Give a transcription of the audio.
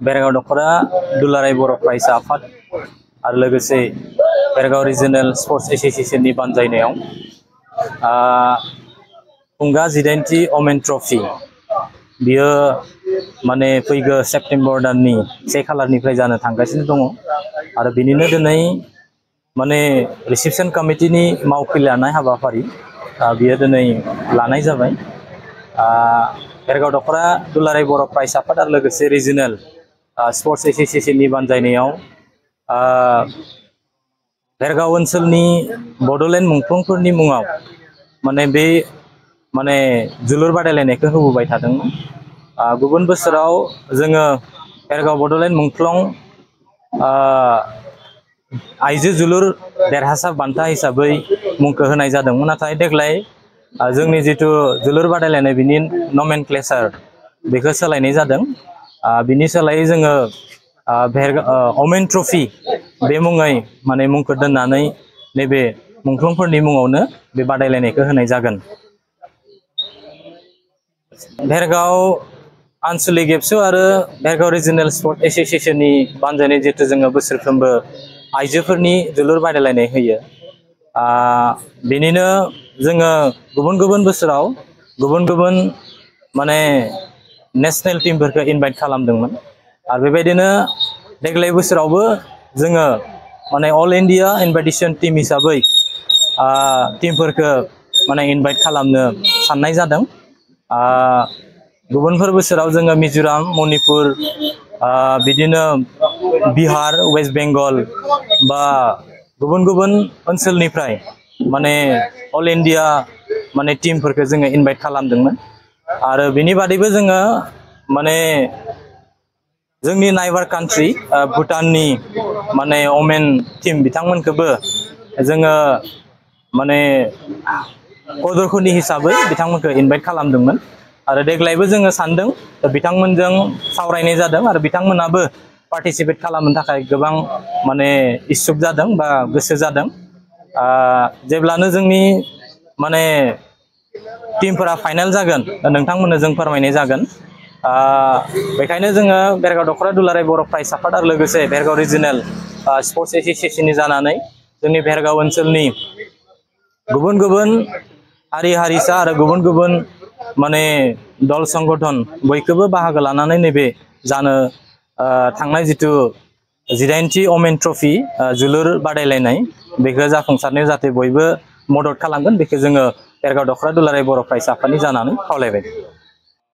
बेरगाव दखरा दुलाराय बर' फरायसा आफाद आरो लोगोसे बेरगाव रिजनेल स्पर्ट्स एसोसिएशननि बानजायनायाव खुंगा 18थि ओमेन ट्रफी बियो माने फैगौ सेप्तेम्बर दाननि 1 खालारनिफ्राय जानो थांगासिनो दङ आरो बिनिनो दिनै माने रिसेपशन कमिटिनि मावख'लि लानाय हाबाफारि बियो दिनै लानाय जाबाय। बेरगाव दखरा दुलाराय बर' फरायसा आफाद आरो लोगोसे रिजनेल स्पर्ट्स एसोसिएशननि बानजायनायाव बेरगाव ओनसोलनि बड'लेण्ड मुंख्लंफोरनि मुङाव माने बे माने जोलुर बादायलायनायखौ होबोबाय थादोंमोन। गुबुन बोसोराव जोङो बेरगाव बड'लेण्ड मुंख्लं आइजो जोलुर देरहासार बान्था हिसाबै मुंखौ होनाय जादोंमोन, नाथाय देग्लाय जोंनि जिथु जोलुर बादायलायनाय बिनि नमेनक्लेचार बेखौ सोलायनाय जादों। बिनि सोलायै जोङो ओमेन ट्रफी बे मुङै माने मुंखौ दोननानै नैबे मुंख्लंफोरनि मुङावनो बे बादायलायनायखौ होनाय जागोन। बेरगाव आनसलिक एबसु आरो बेरगाव रिजनेल स्पर्ट एसोसिएशननि बानजायनाय जितु जोङो बोसोरफ्रोमबो आइजोफोरनि जोलुर बादायलायनाय होयो, बेनिनो जोङो गुबुन गुबुन बोसोराव गुबुन गुबुन माने नेशनेल टीमफोरखौ इनभाइट खालामदोंमोन आरो बेबायदिनो देग्लाय बोसोरावबो जोङो माने अल इन्डिया इनभाइटेशन टीम हिसाबै टीमफोरखौ माने इनभाइट खालामनो साननाय जादों। गुबुनफोर बोसोराव जोङो मिजोराम, मणिपुर, बिदिनो बिहार, वेस्ट बेंगल बा गुबुन गुबुन ओनसोलनिफ्राय माने अल इन्डिया माने टीमफोरखौ जोङो इनभाइट खालामदोंमोन आरो बेनि बादैबो जोङो माने जोंनि नाइबार कान्ट्रि भुटाननि माने ओमेन टीम बिथांमोनखौबो जोङो माने कदरखनि हिसाबै बिथांमोनखौ इनभाइट खालामदोंमोन आरो देग्लायबो जोङो सानदों बिथांमोनजों सावरायनाय जादों आरो बिथांमोनाबो पार्टिसिपेट खालामनो थाखाय गोबां माने इच्छुक जादों बा गोसो जादों। जेब्लानो जोंनि माने टीमफोरा फाइनाल जागोन नोंथांमोननो जों फोरमायनाय जागोन। बेखायनो जोङो बेरगाव दखरा दुलाराय बर' फरायसा आफाद आरो लोगोसे बेरगाव रिजनेल स्पर्ट्स एसोसिएशननि जानानै जोंनि बेरगाव ओनसोलनि गुबुन गुबुन हारि हारिसा आरो गुबुन गुबुन माने दल संगठन बयखौबो बाहागो लानानै नैबे जानो थांनाय जिथु 18थि ओमेन ट्रफी जोलुर बादायलायनाय बेखौ जाफुंसारनायाव जाहाथे बयबो मदद खालामगोन, बेखौ जोङो बेरगाव दखरा दुलाराय बर' फरायसा आफादनि जानानै खावलायबाय।